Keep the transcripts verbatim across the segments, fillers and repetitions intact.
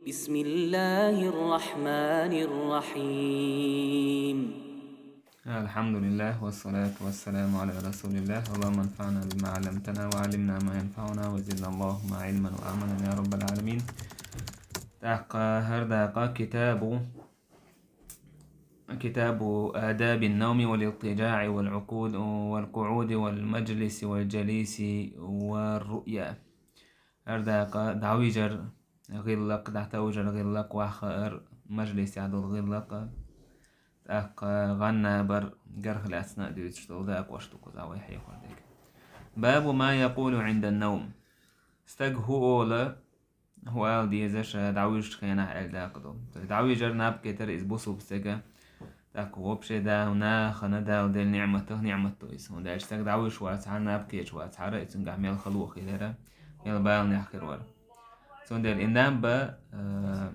بسم الله الرحمن الرحيم. الحمد لله والصلاة والسلام على رسول الله. اللهم انفعنا بما علمتنا وعلمنا ما ينفعنا وزدنا اللهم علما وعملا يا رب العالمين. ТӀаккха хӀара дакъа كتاب، كتاب آداب النوم والاضطجاع والعقود والقعود والمجلس والجليس والرؤيا. ХӀара дакъа дӀавижар гӀиллакх, дӀатовжар гӀиллакх, вахар, мажлисехь долу гӀиллакх, тӀаккха гӀан-набар гарх лаьцна а дуьйцуш долу дакъош ду кхузахь вай хьехор дерг. باب ما يقول عند النوم. Стаг хӀун олу, хӀун ала деза ша дӀавижачу хенахь аьлла дакъа ду. То есть дӀавижар, наб кхетар иза бусулба стеган, тӀаккха вообще да, нахана Дала делла ниӀматах ниӀмат ду иза. ХӀунда аьлча стаг дӀавижаш вацахьара, наб кхеташ вацахьара, и цуьнгахь мел хало хилара, мел баланехь хир вара. Цундела и наб, а,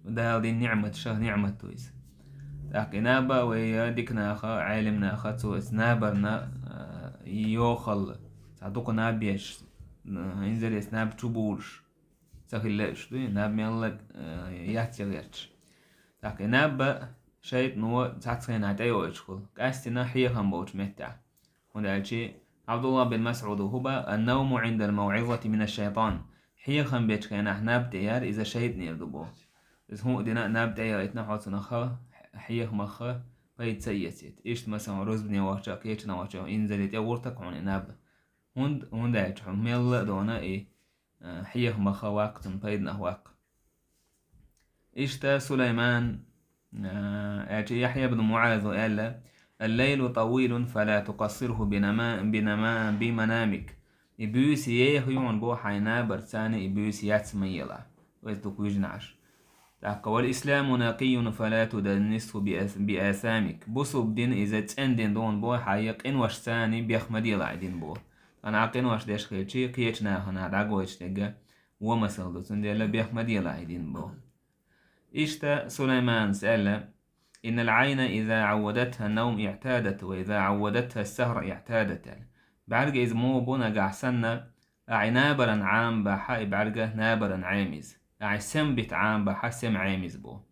Дала дина ниӀматашах ниӀмат ду иза. ТӀаккха и наб вай дика наха, Ӏелим наха, цо иза набарна, а, йохалла, цхьа дукха наб еш, а, инзаре наб чу булуш ца хилла уьш, дуй, наб мелла, а, яц я гӀерташ. ТӀаккха и наб шайтано цхьацца хенахь тӀейоуьйтуш хуьлу, къаьстина хьехам болчу меттехь. ХӀунда аьлча Ӏабдуллах бин МасӀуда хӀун боху: النوم عند الموعظة من الشيطان. Хьехам бечу хенахь наб тӀеяр, иза шайтӀанера ду боху. Иза хӀун а дина, наб тӀеяйтина хьо цунах, хьехамах пайда ца эцийта. Иштта, масала, рузбане вахча а, кхечанхьа вахча а, инзаре тӀе гӀуртаг хьуна и наб. ХӀунда, хӀунда аьлча хьо мелла а дона и, а, хьехамах ваккха, цунна пайданах ваккха. Иштта Сулайман, а, аьлча Яхья бин МуӀаза аьлла: الليل طويل فلا تقصره بنما-، بنما-، بمنامك. И буьйса еха ю хьуна боху хьайн набарца, и буьйса яц ма елахь. Вайца дукха вижина Ӏаш. ТӀаккха: والإسلام نقي فلا تدنسه بأث-، بآثامك. Бусулба дин иза цӀена дин ду хьуна боху хьайн къиношца бех ма делахь и дин боху. Ткъа къинош деш хилча, кхечу нахана дӀагойтуш дерг вон масал ду, цундела бех ма делахь и дин боху. Иштта Сулайманас аьлла: إن العين إذا عودتها النوم اعتادت، وإذا عودتها السهر اعتادت, аьлла. БӀаьрга иза муха бу нагахь санна, ахь и набаран Ӏамабахьа, и бӀаьрга набаран Ӏема иза. Ахь и сема бита Ӏамабахьа, сема Ӏема иза бу.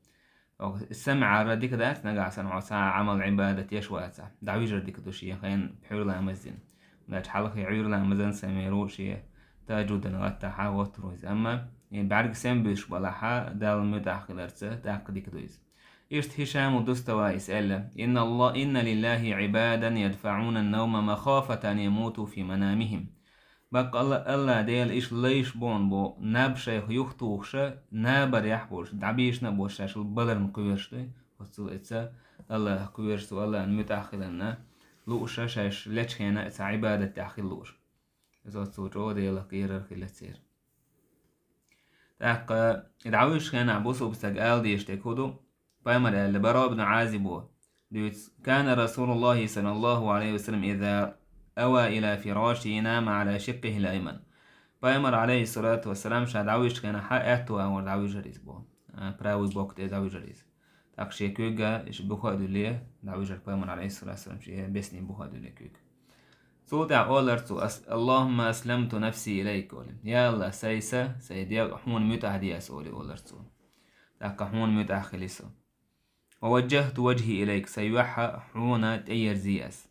Оха сема Ӏар дика дац нагахь санна, хьо цхьа а Ӏамал-Ӏибадат еш вацахь, дӀавижар дика ду шен хенахь пхьуьйра ламаз дина. Лаьча хьалхе Ӏуьйра ламазан сема ву шен тахӀажжудан гӀаттахьа гӀоттур ву иза. Амма и бӀаьрга сема буьсуш балахьа, Далла муьтӀахь хиларца, тӀаккха дика ду иза. Иштта Хишаму Дуставаис аьлла: إن الله، إن لله عبادا يدفعون النوم مخافة أن يموتوا في منامهم. Баккъалла а Алла Дела иштта лайш бу хьуна боху наб шайх юхатухуша, набарехь а болуш, дӀабийшина а болуш, шаьш баларна кхоьруш ду. Оццул эца Аллах кхоьруш, цу Аллана муьтӀахь хиларна лууша, шаьш лечу хенахь а цхьа Ӏибадат тӀехь хила лууш. Иза оццул чӀогӀа Делах кхерар хилла церан. ТӀаккха и дӀавуьжучу хенахь бусулба стаг ала дезаш дерг хӀун ду? Пайхамар аьлла, Бараъ ибн Ӏазибо дуьйцу: كان رسول الله صلى الله عليه وسلم إذا أوى إلى فراشه نام على شقه الأيمن. Пайхамар, عليه الصلاة والسلام, ша дӀавуьжучу хенахь аьтту агӀор дӀавуьжура иза боху. А, правый бок тӀе дӀавуьжура иза. ТӀаккха шен куьйга, иш буха а дуьллий, дӀавуьжура Пайхамар, عليه الصلاة والسلام, шен бесни буха а дуьллий куьйга. Цул тӀаьхьа олура цо: «Ас-, اللهم أسلمت نفسي إليك», олий. Я Аллах, сай са, сай дегӀ хьуна муьтӀахь де ас, олий, олура цо. ТӀаккха хьуна муьтӀахь хили со. «ووجهت وجهي إليك», сан юьхь хьуна тӀеерзий ас.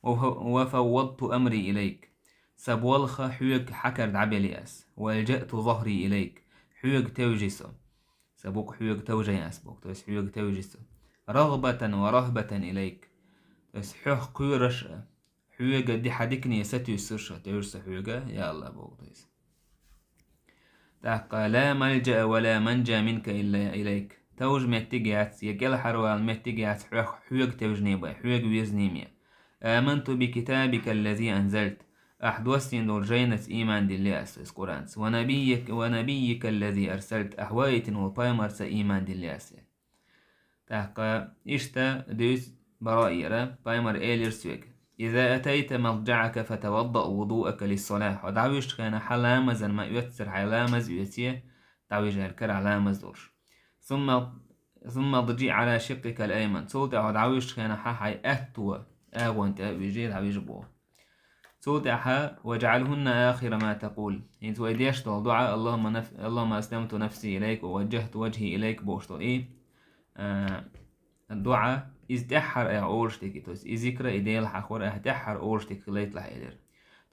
«وف-، وفوضت أمري إليك», сан болх хьоьга хьакара дӀабели ас. «وألجأت ظهري إليك», хьоьга тевжи со. Сан букъ хьоьга тевжи ас боху, то есть хьоьга тевжи со. «رغبة ورهبة إليك», то есть хьох кхоьруш а, хьоьга ди-, хьан дикане сатуьйсуш а, тевжи со хьоьга, я Аллах, боху, то есть. ТӀаккха: «لا ملجأ ولا منجا منك إلا إليك». Товжа меттиг яц, я кӀелхьарвала меттиг яц хьох, хьоьга тевжане бен, хьоьга вирзане бен. «آمنت بكتابك الذي أنزلت». Ахь доссийна долу жайнаца ийман диллий ас, иза Къуръанца. «ونبيك، ونبيك الذي أرسلت». Ахь ваийтина волу пайхамарца ийман диллий ас. ТӀаккха иштта дуьйцу Бараъера, пайхамар элира соьга: «إذا أتيت مضجعك فتوضأ وضوءك للصلاة». Хьо дӀавуьжучу хенахь хьан ламазан ма оьццара, хьайн ламаз оьций, дӀавижа аьлла карахь ламаз долуш. «ثم، ثم اضجع على شقك الأيمن». Цул тӀаьхьа хьо дӀавуьжучу хенахь хьан хьайн аьтту агӀон тӀе а вижий, дӀавижа боху. Цул тӀаьхьа: «واجعلهن آخر ما تقول». ХӀинца вай деш долу дуӀа: «اللهم نف-، اللهم أسلمت نفسي إليك ووجهت وجهي إليك», бохуш долу и, а, дуӀа, иза тӀаьххьара ахь олуш дерг, то есть и зикра, и Дела хьахор ахь тӀаьххьара олуш дерг хилийталахь, элира.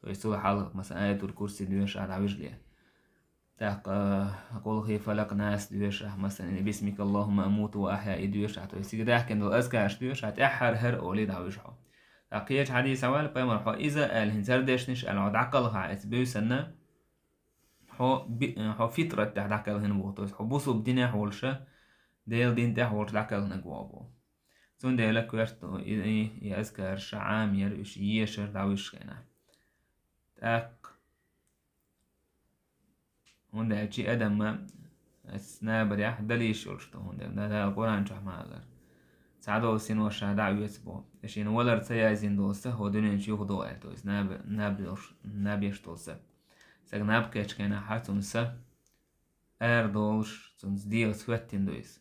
То есть цул хьалха, масала, Аятул Курси доьшуш ахь дӀавижале. ТӀаккха, а, «Къулхи фалакъ нас» доьшуш ахь, масала, «Бисмика Аллахумма амуту ва ахья» и доьшуш ахь, то есть цига даьхкина долу азкараш доьшуш ахь, тӀаьххьара хӀара олий дӀавижа хьо. ТӀаккха кхечу хьадисехь аьлла пайхамара: «Хьо иза аьлла, хӀинца хӀара дешнаш аьлла, хьо дӀакхалхахь оцу буьйсанна, хьо би-, хьо фитрат тӀехь дӀакхелхина ву, то есть хьо бусулба динехь волуша, Делан дин тӀехь волуш дӀакхелхинарг ву», — боху. Цундела коьрта и, и, и азкараш Ӏамор, уьш ешар дӀавижачу хенахь. ТӀаккха ХӀунда аьлча и адам ма, ас набарехь далийш йолуш ду, хӀунда аьлча Дала Къуръан чохь ма аллара: «Цхьадолу синош ша дӀа а оьцу», — боху. Шена валар ца яздина долу са хӀокху дуьнен чу юхадо аьлла, то есть наб-, наб йолуш, наб еш долу са. Стаг наб кхечу хенахь цунна са арадолуш, цунца дегӀаца хӀоьттина ду иза.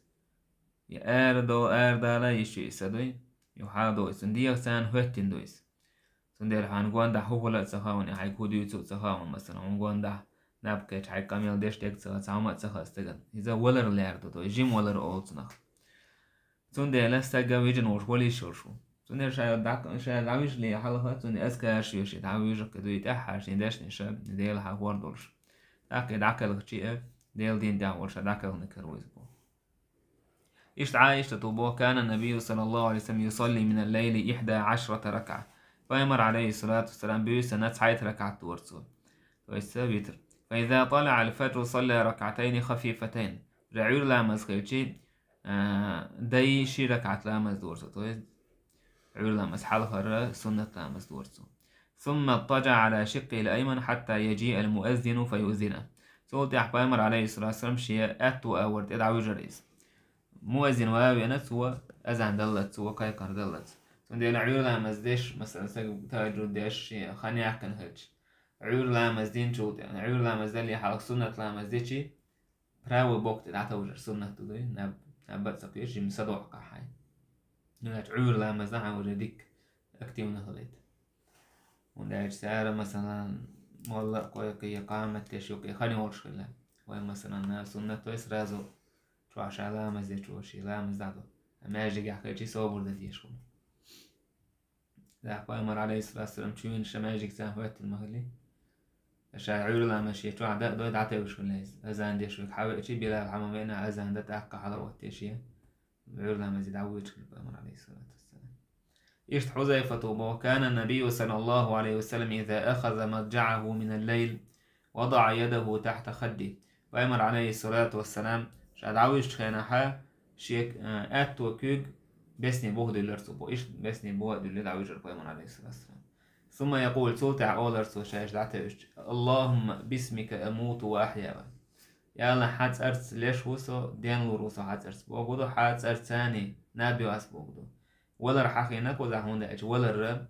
И арадо-, арадала йиш ю и са дуй, юха а ду иза, цунна дегӀаца хӀоьттина ду иза. Цундела хьайна гондахь хӀун хила а ца хаьа, хьайга хӀун дуьйцу а ца хаьа, масала, хьуна гондахь наб кхечу хьайга къамел деш дерг а ца хаьа, цхьа хӀума а ца хаьа стагана. Иза валар лаьрда ду, и жима валар олу цунах. Цундела стаг вижина волуш валийш йолуш ву. Цундела ша дӀа-, ша дӀавижале хьалха, цунна азкараш йоьший, дӀавижа кхин дуй тӀаьххьара шен дешнаш Дела хьахор долуш. ТӀаккха и дӀакхелхича а, Делан дин тӀехь волуш дӀакхелхинарг хир ву иза боху. Иштта Ӏайшата боху: «كان النبي صلى الله عليه وسلم يصلي من الليل إحدى عشرة ركعة». Пайхамар, алейхиссалату вассалам, буьйсанна цхьайтта ракаӀат дора цо. То есть, ца витр. «فإذا طلع الفجر صلى ركعتين خفيفتين». Уже Ӏуьйра ламаз хилча, а, дай ши ракаӀат ламаз дора цо. То есть, Ӏуьйра ламаз хьалхара суннат ламаз дора цо. «ثم اضطجع على شقه الأيمن حتى يجيء المؤذن فيؤذنه». Цул тӀаьхьа пайхамар, алейхиссалату вассалам, шен аьтту агӀор тӀе дӀавижира иза. Муэззин ван а веана, цо азан даллалц, цо кхайкхар даллалц. Цундела Ӏуьйра ламаз деш, масала, стаг тахӀажжуд деш, шен хан яьккхина хилча, Ӏуьйра ламаз динчул тӀе, Ӏуьйра ламаз далле хьалха суннат ламаз дичи, правый бок тӀе дӀатовжар суннат ду дуй, наб-, наб а ца кхоьруш, жима садоӀа кхахьай. Ну, значит, Ӏуьйра ламаз дан хьан уже дикка активно хилийта. ХӀунда аьлча цара, масалан, молла а кхойкхий, къамат деш юккъе хан йолуш хилла. Вай, масалан, на суннат вай сразу чохь ша ламаз дечо шен ламаз дӀадо. А маьждигехь хилчий собар дан дезаш хуьлу. ТӀаккха пайхамар, алейхиссалату вассалам, чуьйна ша маьждиг царна хӀоьттина ма хилли. Ша Ӏуьйра ламаз шен чохь дан а дой, дӀатевжаш хилла иза. Азан деш верг хьавеачий, Билал хьа ма веана, азан дан, тӀаккха хьала а оттий шен. Ӏуьйра ламазе дӀавоьдуш хилла пайхамар, алейхиссалату вассалам. Иштта Хьузайфата боху: «كان النبي صلى الله عليه وسلم إذا أخذ مضجعه من الليل وضع يده تحت خده». Пайхамар, алейхиссалату вассалам, ша дӀавижачу хенахь, шен, а, аьтто куьг бесне бухадуьллура цо боху. Иштта бесне бухадуьллура дӀавижира пайхамар, алейхиссалату вассалам. «ثم يقول», цул тӀаьхьа олура цо, ша иштта дӀатевжича: «اللهم بسمك أموت وأحيا». Я АллахӀ, хьан цӀарца леш ву со, денлур ву со хьан цӀарца. Бохург ду, хьан цӀарца наб йо ас бохург ду. Валар хьахийна кхузахь, хӀунда аьлча валар,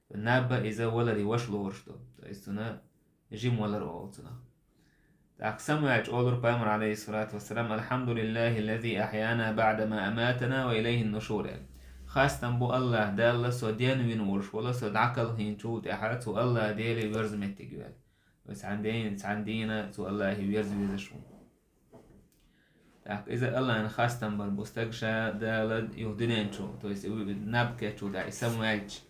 наб а иза валаре ваша лоруш ду. То есть цунна жима валар олу цунах. ТӀаккха самаваьлча олура пайхамар, алейхиссалату вассалам: «الحمد لله الذي أحيانا بعد ما أماتنا وإليه النشور», аьлла. Хастам бу АллахӀ Далла, со денвина волуш волу, со дӀакхалхийначул тӀаьхьа цу АллахӀ Деле верза меттиг ву аьлла. Вай цхьана ден-, цхьана дийна цу АллахӀе верза везаш ву. ТӀаккха иза АллахӀан хастам бар бу стаг ша Дала юха дуьнен чу, то есть наб кхечул тӀаьхьа и самаваьлча.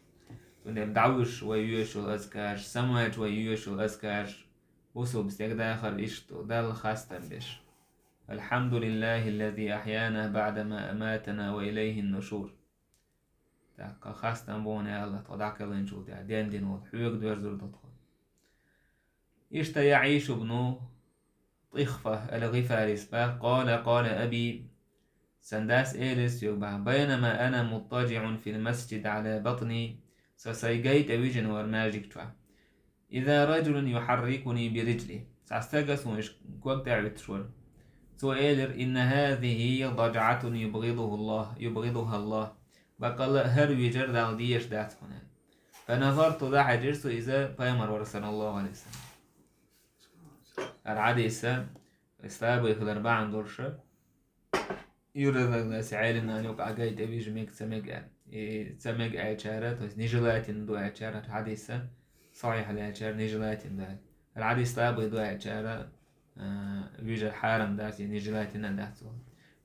Цундела дӀавуьжуш вай йоьшуш йолу азкараш, самаваьлча вай йоьшуш йолу азкараш, бусулба стеган дахар иштта ду, Далла хастам беш: «الحمد لله الذي أحيانا بعد ما أماتنا وإليه النشور». ТӀаккха хастам бу хьуна, я АллахӀ, тхо дӀакхелхинчул тӀаьхьа дендина волу, хьоьга доьрзур ду тхо. Иштта ЯӀиш ибн ТӀихфа ал-ГӀифарис баха: «قال قال أبي», сан дас элира соьга баха: «بينما أنا مضطجع في المسجد على بطني», со сайн гай тӀе вижина вара маьждиг чохь. «إذا رجل يحركني برجله». Цхьа стага суна иштта ког тӀе Ӏуьттуш вара. Цо элира: «إن هذه ضجعة يبغضه الله، يبغضها الله». Баккъалла а хӀара вижар Далла дезаш дац хьуна. «فنظرت», дӀахьаьжира со, иза пайхамар вара, саллаллаху Ӏалайхи ва саллам. ХӀара хьадис, слабый хилар бахьана долуш, юртара Ӏелимнана юкъахь гай тӀе вижа мега, ца мега аьлла. И ца мега аьллачара, то есть нежелательно ду аьллачара, хӀара хьадис сахьихь лаьчара нежелательно дац. ХӀара хьадис слабый ду аьлчара, а, вижар хьарам дац, е нежелательно дац олу.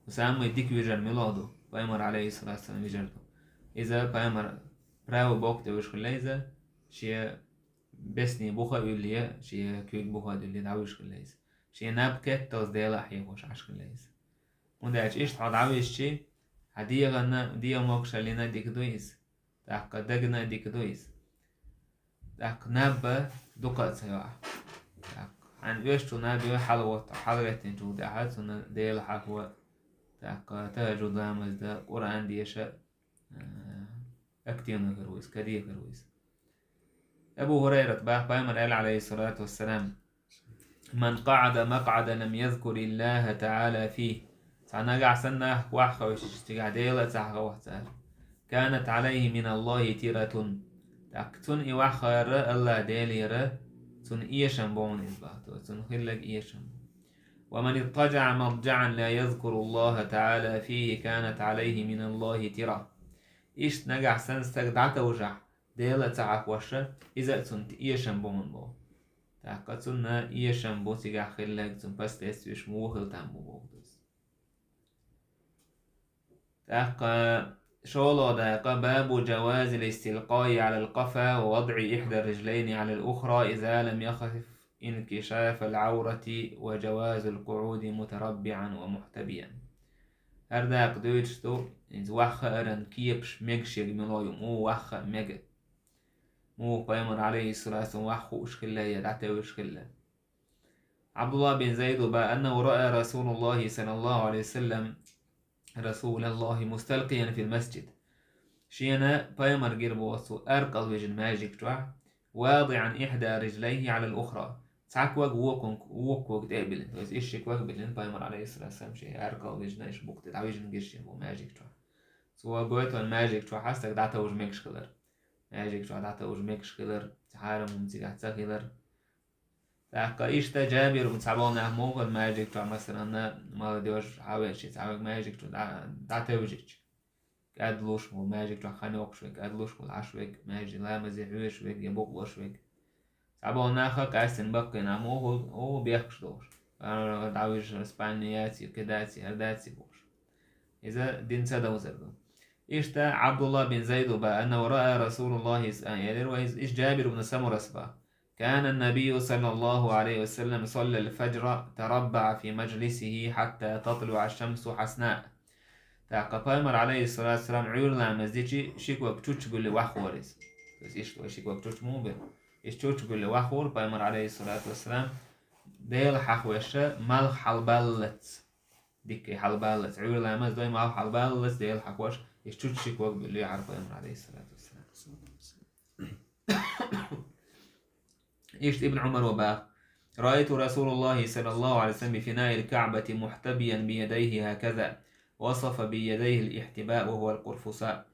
Самый дика вижар мила ду? Пайхамар, алейхиссалату вассалам, вижар ду. Иза пайхамар правый бокъ тӀе вуьжуш хилла иза, шен бесни буха а уьллий, шен куьйга буха а уьллий, дӀавуьжуш хилла иза. Шен наб кхетталц Делах хьехош Ӏаш хилла иза. ХӀунда аьлча иштта хьо дӀавижчи, хьан дегӀанна, дегӀан могушаллина дика ду иза. ТӀаккха дагна а дика ду иза. ТӀаккха наб а дукха а ца йоӀахь. ТӀаккха хьайна оьшучу наб йой хьалагӀотту, хьалагӀеттинчул тӀаьхьа цунна Дела хьахо, тӀаккха тахӀажуд ламаз дан, Къуръан деша, а, активный хир ву иза, каде хир ву иза. Абу ХӀурайрат бах, пайхамар аьлла, алейхиссалату вассалам: «Ман къаӀада макъӀадан лам язкуриллаха таӀала фийхӀ». Цхьа нагахь санна нах ваххавеш цигахь Дела а ца хьахавахца, «канат Ӏалайхи миналлахи тиратун». ТӀаккха цунна и ваххара Аллах Делера цунна эшам боху иза бах, то цунна хиллаг эшам бу. «Ва ман иттаджаӀа мадджаӀан ла язкуруллаха таӀала фийхӀи канат Ӏалайхи миналлахи тира». Иштта нагахь санна стаг дӀатовжахь, Дела а ца хьахоша, иза а цунна эшам боху боху. ТӀаккха цунна эшам бу цигахь хиллаг, цунна последствиеш муха хила там бу боху иза. ТӀаккха шолгӀа дакъа: «Бабу джавазил истилкъаи Ӏалал къафа ва вадӀи ихьда риджлайни Ӏалал ухра иза лам яхаф инкишафал Ӏаврати ва джавазул къуӀуди мутараббиӀан ва мухьтабиян». ХӀара дакъа дуьйцуш ду, иза ваххааран кепаш мегаш ерг мила ю, муха вахха а мега. Муха пайхамар, алейхиссалату вассалам, ваххуш хилла я дӀатевжаш хилла. Ӏабдуллах бин Зайд бах: «Аннаху раъа Расулуллахи саллаллаху Ӏалайхи ва саллам, Расулаллахи мусталкъиян фил масджид». Шена пайхамар гира боху цо аркъал вижина маьждиг чохь, «вадиӀан ихьда риджлайхи Ӏалал ухра». Цхьа ког вокхун-, вокху кога тӀе а биллина. То есть ишши ког биллина пайхамар, алейхиссалату вассалам, шен аркъал вижина, иш букъ тӀе дӀавижина гира шена боху маьждиг чохь. Цо гойту вайн маьждиг чохь стаг дӀатовжа мегаш хилар. Маьждиг чохь дӀатовжа мегаш хилар, цхьа хьарам хӀума цигахь ца хилар. ТӀаккха иштта Джабир бу цхьаболу нах муха маьждиг чохь, масалан, молодёжь хьавеъча, цхьа вег маьждиг чу дӀа-, дӀатевжича. КӀадлуш ву маьждиг чохь хан йоккхуш вег, кӀадлуш ву Ӏаш вег, маьждиг ламазе хьоьжуш вег я букълуш вег. Цхьаболу наха къаьстина баккхина муха, о, бехкаш долуш. ДӀавижа спальня яций, кхидаций, хӀардаций бохуш. Иза дин ца довзар ду. Иштта Ӏабдулла бин Зайд бах: «Аннаху раъа Расулуллахи», а, элира вай, иш Джабир ибн Самурас бах: «Кана набию саллаллаху алейхи ва саллам салла аль-фаджра тараббаъа фи маджлисихи хьатта татлуъа шамсу хьасна». ТӀаккха пайхамар, алейхиссалату вассалам, Ӏуьйра ламаз дичи ши ког чучча гулли ваххора иза. То есть иштта вай ши ког чучча муха бир? Иш чучча гулли ваххора пайхамар, алейхиссалату вассалам, Дела хьахвеша, малх хьалбаллалц. Дикка хьалбаллалц. Ӏуьйра ламаз дой, малх хьалбаллалц Дела хьахвеш, иш чучча ши ког билли Ӏара пайхамар, алейхиссалату вассалам. Иштта Ибн Ӏумар ва бах: «Раайту Расулуллахи саллаллаху алейхи ва саллам би финаил Каъбати мухтабиян би ядайхи хаказа, васафа би ядайхи аль-ихтиба ва хуа аль-къурфуса».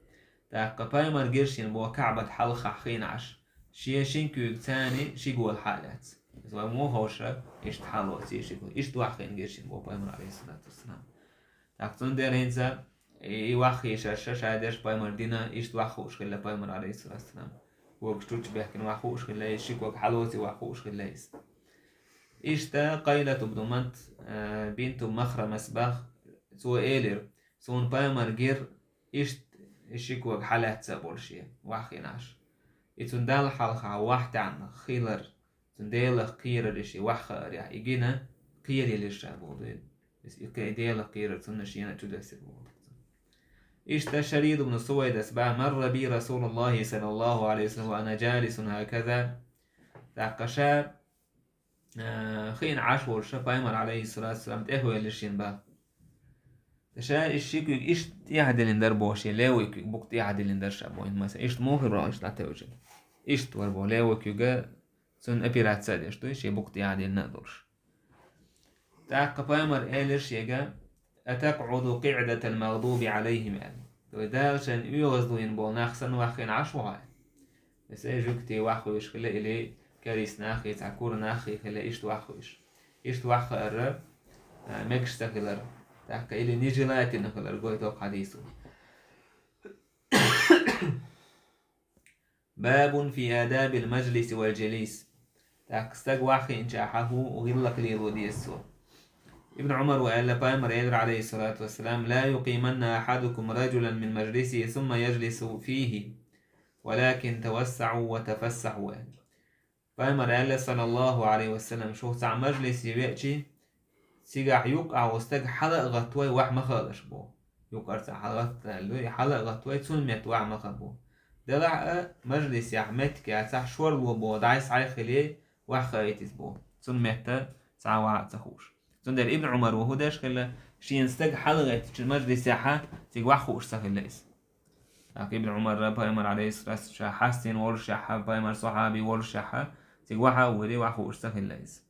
ТӀаккха пайхамар гира шена бо Каъбат хьалхахь хиъна Ӏаш, шен шин куьйга царни ши гола хьа а лаьцна. Иза вай муха ховша, иштта хьалоций ши гола. Иштта ваххийна гира шена бо пайхамар, алейхиссалату вассалам. ТӀаккха цундела хӀинца и, и ваххийшарша ша дерш пайхамар дина, иштта ваххуш хилла пайхамар, алейхиссалату вассалам. Когаш чучча бехкина ваххуш хилла иза, ши ког хьалоций ваххуш хилла иза. Иштта Къайлат ибн Мант, а, бинту Махрамас бах, цо элира: «Суна пайхамар гира, иштта ши ког хьалаьцна а болуш е, ваххийна Ӏаш». И цунна Далла хьалха вахтаьнна хилар, цунна Делах кхерар и ши ваххаарехь, и гина кхераелира ша боху дуьйна. Иза и кхе-, Делах кхерар цунна шена а чудоьссира боху. Иштта Шарид ибн Сувайдас бах: «Марра би Расулуллахи саллаллаху алейхи ва саллам ва ана джалисун хаказа». ТӀаккха ша, а, хиъна Ӏаш волуш ша пайхамар, алейхиссалату вассалам, тӀехвелира шена бах. Ша иш ши куьг иштта тӀехьа диллина дара боху шен, левый куьг букъ тӀехьа диллина дара ша боху. Масала, иштта муха хир вара иштта дӀатевжина? Иштта вара боху, левый куьга цунна операция а деш ду, шен букъ тӀехьа диллина а долуш. ТӀаккха пайхамар элира шега: «Атакъуду къиъдатал магъдуби алейхим», аьлла. То есть Дала шайна оьгӀаз дуьйна болу нах санна ваххийна Ӏаш ву хьо? Весей жуьгтий ваххуьйш хила или, керист наххий, цхьа кура наххий хила, иштта ваххуьйш. Иштта ваххаарра, а, мегаш ца хилар. ТӀаккха или нежелательно хилар, гойту хьадисо. باب في آداب المجلس والجليس. ТӀаккха стаг ваххийнача хьахьу гӀиллакх лело деза цо. Ибн Ӏумара аьлла, пайхамара элира, عليه الصلاة والسلام: لا يقيمن أحدكم رجلا من مجلسه ثم يجلس فيه، ولكن توسعوا وتفسحوا. Пайхамара аьлла, صلى الله عليه وسلم, шух цхьа мажлисе веачи, цигахь юккъехь волу стаг хьала а гӀаттавой, ваха ма хаалаш боху. Юккъера цхьа хьала гӀаттавой, хьала а гӀаттавой, цунна метта ваха ма хаа боху. Делахь а, мажлисехь меттиг яцахь, шорло боху, дӀасхьа а хилий, ваха хаийта иза боху. Цунна метта цхьа а ваха а ца хууш. Цундела Ибн Ӏумара хӀун деш хилла, шена стаг хьала гӀеттачу мажлисехь цига ваха хууш ца хилла иза. ТӀаккха Ибн Ӏумара, пайхамар, عليه الصلاة والسلام, ша хьастийна волушехь, пайхамар, сахьаби волушехь, цига ваха а вуьри, ваха хууш ца хилла иза.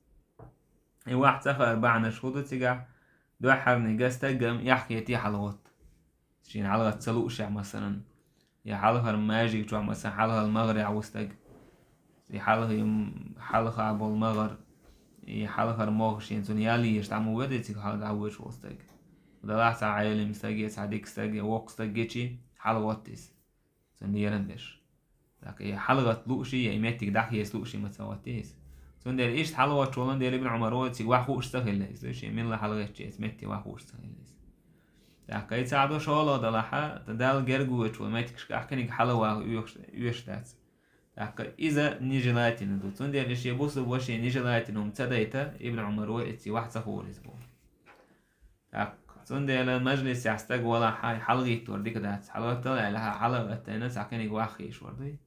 И ваха ца хаар бахьанаш хӀун ду цигахь? Дуьххьарниг стаг ма эхь хетий хьалагӀатта. Шена хьалагӀатта ца луушехь, масалан, я хьалхара маьждиг чохь, масалан, хьалхара магӀарехь ву стаг. И хьалха, хьалха болу магӀар, и хьалхара могӀа шена цунна ял езаш дӀа ма воьду цига хьала дӀавоьдуш волу стаг. Делахь цхьа Ӏелам стаг я, цхьа дика стаг я, воккха стаг гичи, хьалагӀатта иза. Цунна лерам беш. ТӀаккха и хьалагӀатта лууший, я и меттиг дӀахеца лууший ма ца гӀаттий иза. Цундела иштта хьалагӀоттуш волун дела Ибн Ӏумара цига ваха хууш ца хилла иза. Шен милла хьалагӀеттачу эца метте ваха хууш ца хилла иза. ТӀаккха и цхьа ду шолгӀа далахь, тӀаккха Далла герга воьдуш волу меттигашкахь кхиниг хьала ваха оьхуш, оьшуш дац. ТӀаккха иза нежелательно ду. Цундела и шен бусулба ваше нежелательно хӀума ца дайта, Ибн Ӏумара эцций ваха ца хуура иза боху. ТӀаккха цундела мажлисехь стаг валахь, хьалагӀиттор дика дац. ХьалагӀаттал аьлла, хьалагӀаттийна цхьа кхиниг ваха хууш вар дуй.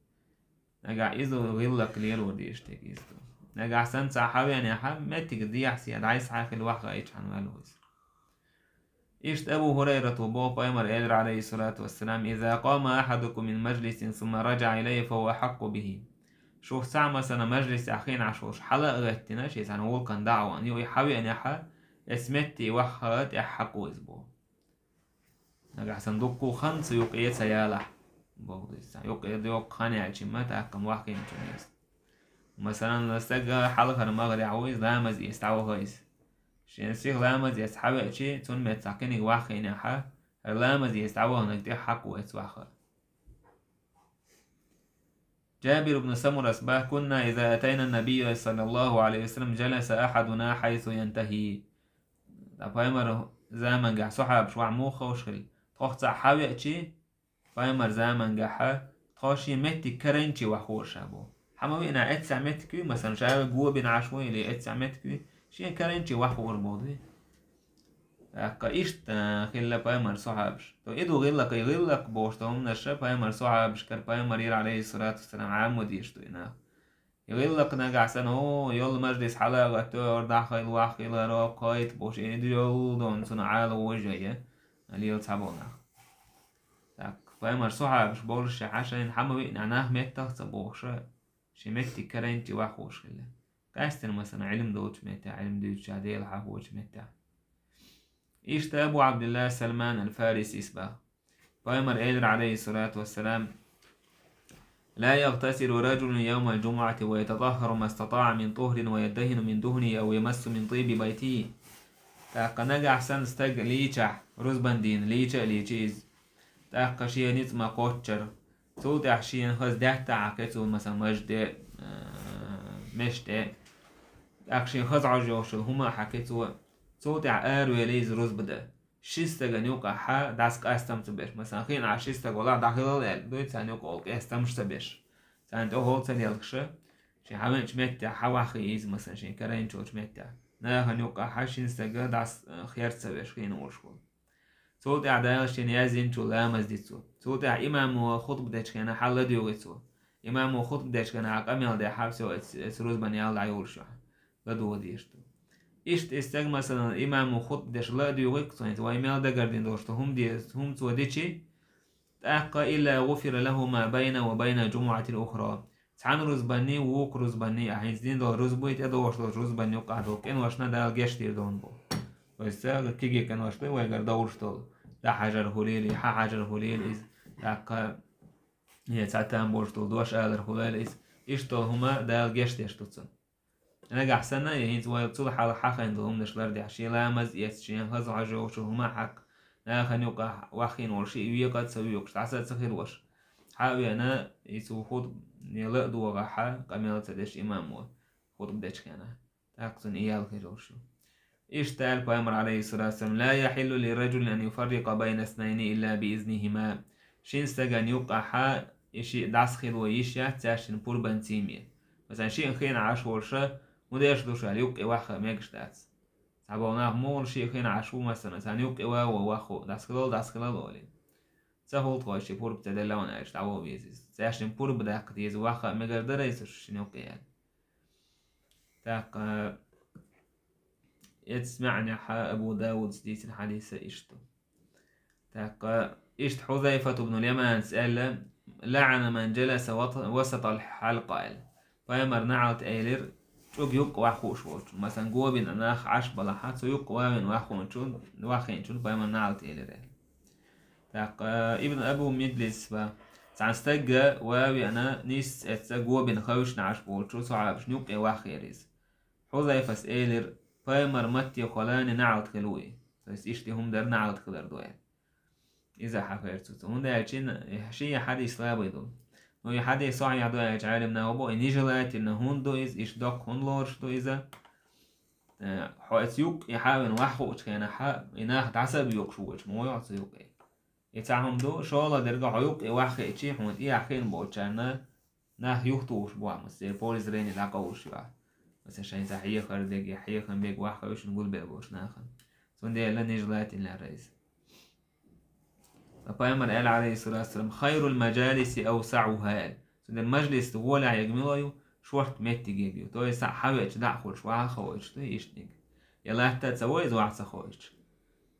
Нагахь иза гӀиллакх лело дезаш дерг иза ду. Нагахь санна цхьа хьавеанехь, меттиг дехьа-сехьа дӀасхьа а хилла ваха хаийча хьан ваьлла ву иза. Иштта Абу ХӀурайрата боху, пайхамар элира, عليه الصلاة والسلام: إذا قام أحدكم من مجلس ثم رجع إليه فهو أحق به. Шух цхьа, масалан, мажлисехь хиъна Ӏаш волуш хьала а гӀеттина, шен цхьана гӀуллакхана дӀа а вахана, юха и хьавеанехь, эца метте ваха тӀаьхьа хьакъ ву иза боху. Нагахь санна дуккха хан ца юкъе ца ялахь, боху иза. Юкъе доккха хан яьлчи ма, тӀаккха ма ваххийначунна иза. Масалан, стаг хьалхара магӀарехь ву, иза ламаз эца дӀаваха иза. Шен сиха ламаз эца хьавеачи, цунна метта цхьа кхиниг ваха хиънехь, хӀара ламаз эца дӀаваханарг тӀаьхьа хьакъ ву эца ваха. Джабир ибн Самурас боху: كنا إذا أتينا النبي صلى الله عليه وسلم جلس أحدنا حيث ينتهي. Ткъа пайхамар замангахь сахьабаш ваха муха хууш хилла? Тхох цхьаъ хьавеачи, пайхамар замангахь тхо шен меттиг карайначи ваха хуур ша боху. Хьан ма виъна эццахь меттиг вуй, масалан, ша го бина Ӏаш ву или эццахь меттиг вуй, шен карайначи ваха хуур боху дуй. ТӀаккха иштта хилла пайхамар сахьабаш. То и ду гӀиллакх, и гӀиллакх бохуш ду хӀуманаш пайхамар сахьабашкара, пайхамар ира, عليه الصلاة والسلام, Ӏаммо дезаш ду и нах. И гӀиллакх нагахь санна, о, йолу мажлис хьалагӀатта, ора дӀахайла, ваххийла, ара кхайта бохуш, и ду йолу дон цунна Ӏала вожа я, лела цхьаболу нах. Так, пайхамар сахьабаш болуш шайн хьан шайна хьан ма виъна нах меттах ца бохуша, шен меттиг карайначи ваха хууш хилла. Къаьстина, масалан, Ӏилма долчу меттехь, Ӏилма дуьйцуча Дела хьахочу меттехь. Иштта Абу Абдулла Салман аль-Фарисис боху. Пайхамар элира, عليه الصلاة والسلام: لا يغتسل رجل يوم الجمعة ويتطهر ما استطاع من طهر ويدهن من دهنه أو يمس من طيب بيته. ТӀаккха нагахь санна стаг лийчахь, рузбан дийна лийча а лийча иза, тӀаккха шен ницкъ ма кхоччура, цул тӀаьхьа шена хаза даьтта а хьакхи цо, масалан, мажде, а, мешде, тӀаккха шен хаза Ӏожа йолуш йолу хӀума а хьакхи цо, цул тӀаьхьа аравели иза рузба дан. Ши стагана юкъахь дӀасакъастам ца беш, масалан, хиъна Ӏаш ши стаг валахь, дӀахилал аьлла дуй, царна юкъа олу къестамаш ца беш, царна тӀехула ца лелхаша, шен хьан веанчу меттехь хьан ваххий иза, масалан, шен карайначу волчу меттехь. Нахана юкъахь шина стага дӀас-, хер ца веш, хиъна волуш волу. Цул тӀаьхьа Дала шена яздинчул ламаз ди цо. Цул тӀаьхьа имамо хутба дечу хенахь хьан ладуьйгӀи цо. Имамо хутба дечу хенахь къамел дехьа, всё, эц-, эца рузбан ял дӀайолуш юьхь. ЛадугӀа дезаш ду. Иштта и стаг, масалан, имамо хутба деш ла а дуьйгӀи-кх цо, хӀинца вай мел дагардина долуш ду хӀума деза, хӀума цо дичи, тӀаккха إلا غفر له ما بينه وبين الجمعة الأخرى. Цхьана рузбанний, вукху рузбанний, ахь хӀинца дина долу рузбуй, тӀедогӀуш долчу рузбанна юкъахь долу къиношна Дала гечдийр ду боху. Вай стага кегий къинош ду, вайгара довлуш долу. ДӀахьажар хуьлийла, хьахьажар хуьлийла иза, тӀаккха, я цхьа там болуш долу дош алар хуьлийла иза. Иштта долу хӀума Дала гечдеш ду цунна. Нагахь санна, я хӀинца вай цул хьалха хьахийна долу хӀуманаш лардехь, шен ламаз эцна, шен хаза Ӏожа йолчу хӀума хьакха, нахана юкъахь ваххийна волуш и векъа а ца воькъуш, дӀаса а ца хилош, Хьа а веана, и цу хутб-, я ла а догӀахьа, къамел ца деш имамо, хутб дечхьана. ТӀаккха цунна и ял хир йолуш ю. Иштта аьлла пайхамар, алейхиссалату вассалам: «Ла яхиллу ли раджулин ан юфаррикъа байна снайни илла би изнихима». Шин стаган юккъахьа и шиъ дӀасхило йиш яц цаьршин пурбан цийме. Масалан, шиъ хиъна Ӏаш волуша, хӀун деш ду ша, юккъе ваха мегаш дац. Цхьаболу нах мугӀал шиъ хиъна Ӏаш ву, масалан, царна юккъе ваво вахо, дӀасхилал, дӀасхилал олий. Ца хӀултхой ши пурба ца делла ван аьлча, дӀаволла веза иза. Цаьршин пурба даккха деза, ваха мегар дара иза шина юккъе аьлла. ТӀаккха эцу маьӀнехьа Абу Даудс дийцина хьадиса иштта. ТӀаккха иштта Хьузайфат ибн Яманс аьлла: «ЛаӀана ман джаласа ват-, васатал хьалкъа», аьлла. Пайхамар наӀалт элира чӀуг юккъа ваххуш волчун. Масалан, гобина нах Ӏаш балахьа, цу юккъа вавина ваххуначун, ваххинчун пайхамар наӀалт элира аьлла. ТӀаккха Ибн Абу Мидлис ба, цхьана стагга вавиана нийсса эцца гобина хавшна Ӏаш болчу сахьабашна юккъе ваххера иза. Хьузайфас элира: «Пайхамар матте холани наӀалт хила ву и». То есть, иштта хӀума дар наӀалт хилар ду аьлла. Иза хьахайра цуца. ХӀунда аьлча ши я хьадис лабай ду. Ну, и хьадис сахьихь ду аьлча, Ӏалимна бо, и нежелательно хӀунда ду иза, иштта доккха хӀунда лоруш ду иза. Э, хьо эца юккъе хьавина ваххуучу хенахьа, и нах дӀаса а боькъуш вочу, ма вой хьо цу юккъе. И цхьа хӀума ду, шолгӀа дерга хьо юккъе ваххиъчий, хьуна тӀехь хиъна болчарна нах юхатухуш бу ахь, масала, поле зрения дӀакъовлуш ю ахь. Масала, шайн цхьа хьехар дерг, я хьехам берг ваххавшина гулбелла болчу нахана. Цундела нежелательно яра иза. Ткъа пайхамар аьлла, алейхиссалату вассалам: «Хайрул маджалиси аусаӀуха», аьлла. Цундела мажлис гӀолехь ерг мила ю, шорта меттиг ерг ю. То есть, схьавеача дӀа а хуьлуш, ваха а хоуьйтуш ду иштаниг. Я латта а ца вой иза, ваха ца хоуьйтуш.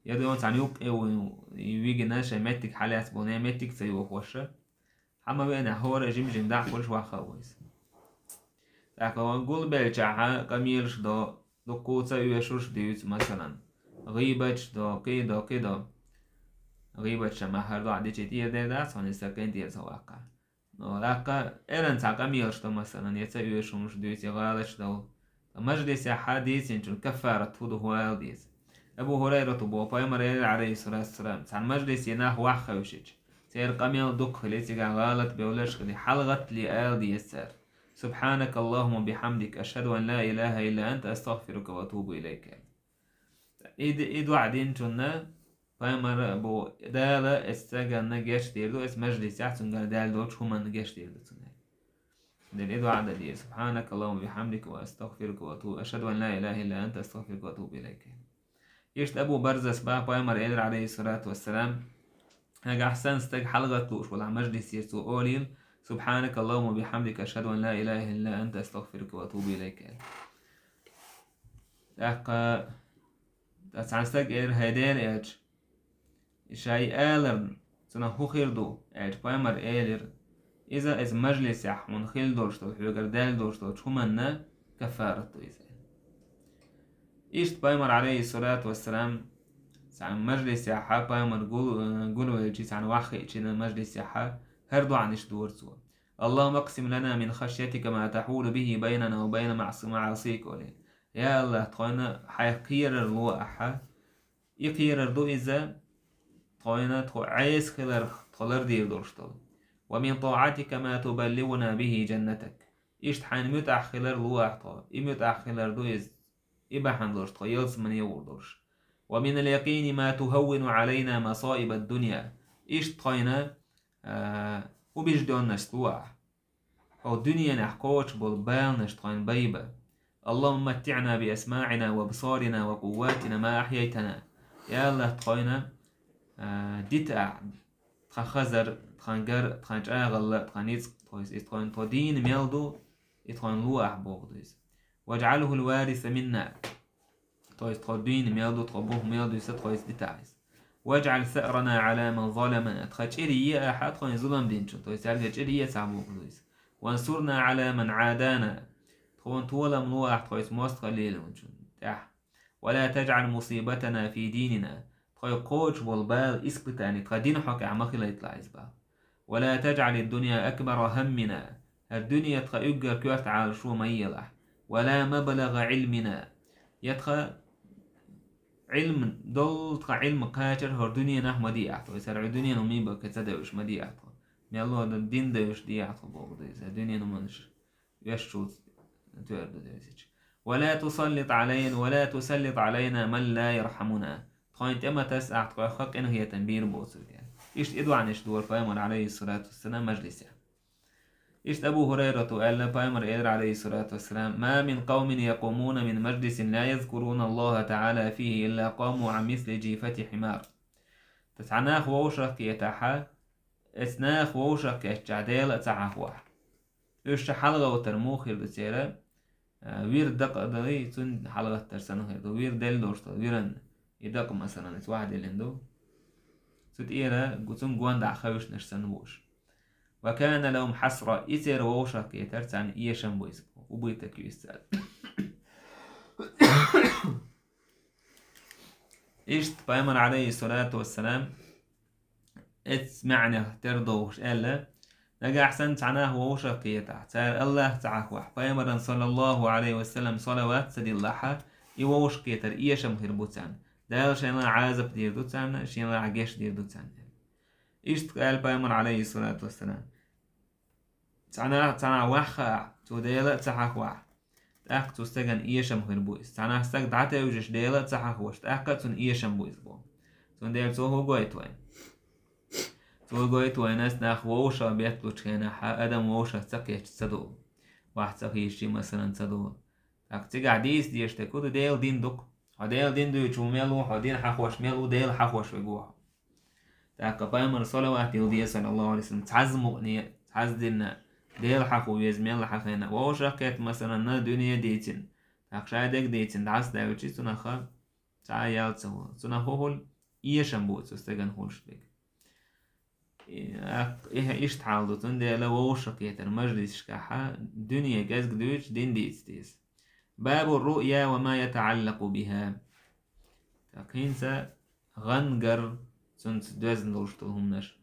Я дуьйна цхьана юккъе ву, и вигина шайн меттиг хьалаьцна болу, я меттиг ца йохоша. Хьан ма веана, хӀора жим-жим дӀа а хуьлуш, ваха а ву иза. ТӀаккха гулбеллачахьа къамелаш до, дуккху ца оьшурш дуьйцу, масалан, гӀийбаташ до, кхин до, кхин до. ГӀийбаташ ма хӀара дохьа дичи тӀера дер дац, хьуна иза сан кхин тӀера ца ваккха. Но тӀаккха эран цхьа къамелаш до, масалан, я ца оьшурш дуьйцу, я гӀалаташ до. Мажлисехьа дийцинчун каффарат хӀу ду хӀу ала деза. Абу ХӀурайрата бо, пайхамар элира, алейхиссалату вассалам, цхьана мажлисе нах ваха хевшича, церан къамел дукха хили, цигахь гӀалат бевллаш хили, хьалагӀаттале ала деза цара: «Субхьанакаллахумма бихьамдик, ашхаду ан ла илаха илла анта, астагфирука ва атубу илайка». И д-, и доӀа динчунна пайхамара бо, Дала эс стаганна гечдийр ду, эс мажлисехь цуьнгара даьлла долчу хӀуманна гечдийр ду цунна. Дела и доӀа дан деза: «Субхьанакаллахумма бихьамдика ва астагфирука ва атубу, ашхаду ан ла илаха илла анта, астагфирука ва атубу илайка». Иштта Абу Барзас баха, пайхамар элира, алейхиссалату вассалам, нагахь сан стаг хьалагӀат лууш валахь мажлисера, цо олийла: «Субхьанакаллахумма бихьамдика, ашхаду ан ла илаха илла анта, астагфирука ва атубу илайка». ТӀаккха цхьана стаг эр: «ХӀай Делан элча, и шай аларна, цунах хӀу хир ду?» аьлча, пайхамар элира: «Иза, иза мажлисехь хьуна хилла долуш долу, хьоьгара даьлла долуш долчу хӀуманна каффарат ду иза». Иштта пайхамар, алейхиссалату вассалам, цхьана мажлисехьа, пайхамар гул-, гулвелчи цхьана ваххиъчина мажлисехьа, хӀара доӀанаш дора цо: «Аллахумма аксим лана мин хашьятика ма тахьулу бихи байнана ва байна маъси-, маъасик», олий. Я Аллах, тхойна хьайх кхерар ло ахьа, и кхерар ду иза, тхойна тхо Ӏеса хиларх тхо лардийр долуш долу. «Ва мин таатика ма тубаллигӀуна бихи джаннатак». Иштта хьайна муьтӀахь хилар ло ахь тхо. И муьтӀахь хилар ду иза, и бахьана долуш тхо ялсамане гӀур долуш. «Ва минал якъини ма тухаввину Ӏалайна масаибад дунья». Иштта тхойна, а, убеждённость ло ахь. Хьо дуьненахь кхочуш болу баланаш тхойн байба. «Аллахумма маттиъна би асмаъина ва абсарина ва къувватина ма ахьяйтана». Я Аллах, тхойна, а, дита ахь тхан хазар, тхан гар, тхан чӀагӀалла, тхан ницкъ, тхойс иза тхойн тхо дийна мел ду, и тхойн ло ахь боху ду иза. «Важъалхул вариса минна». То есть тхо дуьйна мел ду, тхо буху мел ду, сан тхо иза дитахь иза. «Важъал саърана Ӏала ман заламана». Тхан чӀир е ахьа тхойн зулам динчун, то есть цаьрга чӀир е цхьа боху ду иза. «Вансурна Ӏала ман Ӏадана». Тхуна толам ло ахь тхойс мостагӀалла лелийначун тӀехь. «Ва ла тажъал мусибатана фи динина». Тхой кхочуш болу бала, испытание тхан дин хьокъехь ма хилайталахь иза бала. «Ва ла тажъалид дунья акбара хӀаммина». ХӀара дуьне тхан уггар коьрта Ӏалашо ма елахь. «Ва ла маблагъа Ӏилмина». Я тхан Ӏилм долу, тхан Ӏилм кхачар хӀара дуьненахь ма диахь тхо. Иза хӀара дуьненахь мин баккхи ца девлаш ма диахь тхо. Мел ло дан дин девш дехьа тхо боху деза, дуьненан манаш оьшучул тоьар ду дезича. «ولا تسلط علينا، ولا تسلط علينا من لا يرحمنا». Тхойна тӀе ма тасса ахь тхойх къинхетам бийр боцург. Иштта и доӀанаш дора пайхамар, алейхиссалату вассалам, мажлисехь. Иштта Абу Хурайрата аьлла, пайхамар элира, алейхиссалату вассалам: «ما من قوم يقومون من مجلس لا يذكرون الله تعالى فيه إلا قاموا عن مثل جيفة حمار». Цхьа нах вовшах кхетахьа, эцу нах вовшах кхетчахь Дела а ца хьахвахь. Уьш ша хьалагӀовтар муха хир ду церан, а, вир дакъа а далий, цунна хьалагӀаттар санна хир ду. Вир делла долуш долу виран и дакъа, масалан, эца вахь диллина ду. Цу тӀера гу-, цунна гондахь хевшинарш санна бу уьш. «وكان لهم حسرة», и церан вовшах кхетар царна эшам бу иза боху, убыток ю иза царна. Иштта пайхамар, алейхиссалату вассалам, эцу маьӀнех тера дохуш аьлла: нагахь санна цхьа нах вовшах кхетахь, цара Аллах ца хьахвахь, пайхамаран, саллаллаху алейхи ва саллам, салават ца диллахьа, и вовшах кхетар эшам хир бу царна. Дала шайна Ӏазап дийр ду царна, шайна геш дийр ду царна. Иштта аьлла пайхамар, алейхиссалату вассалам. Цхьа нах, цхьа нах ваьххахь, цо Дела а ца хьахвахь, тӀаккха цу стеган эшам хир бу иза. Цхьа нах стаг дӀатевжаш Дела а ца хьахваш, тӀаккха а цунна эшам бу иза боху. Цундела цо хӀун гойту вайна? Цо гойту вайна, ас нах вовшах бетталучу хенахь, адам вовшах ца кхетча ца долу. Ваьхьа ца хийшча, масалан, ца долу. ТӀаккха цигахь дийца дезаш дерг хӀун ду? Делан дин ду-кх. Хьо Делан дин дуьйцуш ву мел ву, хьо дин хьахош мел ву, Дела хьахош верг ву хьо. ТӀаккха пайхамар салават дилла деза, саллаллаху алейхи ва саллам, цхьазза мукъане, цхьазза динна, Дела хьахо веза мел хьахийна. Вовшах кхетта, масалан, на дуьне дийцина. ТӀаккха шайн дерг дийцина, дӀасадаьлча, цунах цхьа а ял ца хуьлу. Цунах хӀун хуьлу? Эшам бу цу стеган хуьлуш дерг. И, ак-, и, иштта хьал ду, цундела вовшах кхетар мажлисашкахьа, дуьне кӀезиг дуьйцуш, дин дийца деза. باب الرؤيا وما يتعلق بها. ТӀаккха хӀинца гӀан гар, цунца доьзна долуш долу хӀуманаш.